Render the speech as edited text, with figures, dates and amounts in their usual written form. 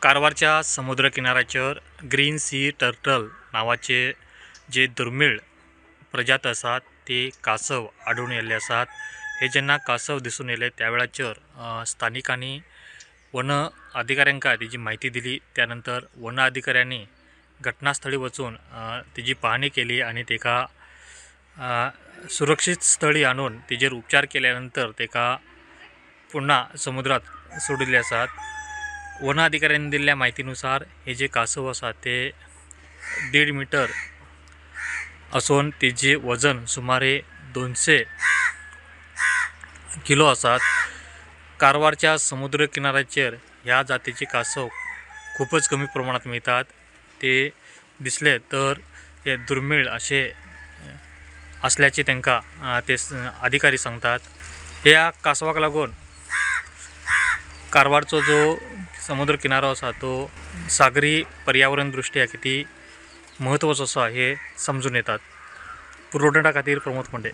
कारवारच्या समुद्र किनाऱ्याचेर green sea turtle नांवाचे जे दुर्मीळ प्रजात आसात ते कासव आढळून येयल्ले आसात. हे जेन्ना कासव दिसून येयले त्या वेळाचेर स्थानिकांनी वन अधिकाऱ्यांका तेजी म्हायती दिली. त्यानंतर वन अधिकाऱ्यांनी घटनास्थळी वचून तेजी पाहणी केली आनी तेका सुरक्षीत स्थळी आणून तेजेर उपचार केल्या नंतर तेका पुन्हा समुद्रात सोडिल्ले आसात. वन अधिकाऱ्यांनी दिल्ल्या म्हायतीनुसार हे जे कासव आसा ते 1.5 मिटर असून तेजे वजन सुमारे 200 किलो आसात. कारवारच्या समुद्र किनाऱ्याचेर ह्या जातीचे कासव खूपच कमी प्रमाणात मिळतात. ते दिसले तर हे दुर्मीळ अशे असल्याचे तांकां ते अधिकारी सांगतात. ह्या कासवाक लागून कारवारचो जो समुद्र किनारो आसा तो सागरी पर्यावरण दृश्ट्या किती म्हत्वाचो आसा हे समजून येतात. पुरवठा खातीर प्रमोद फोंडे.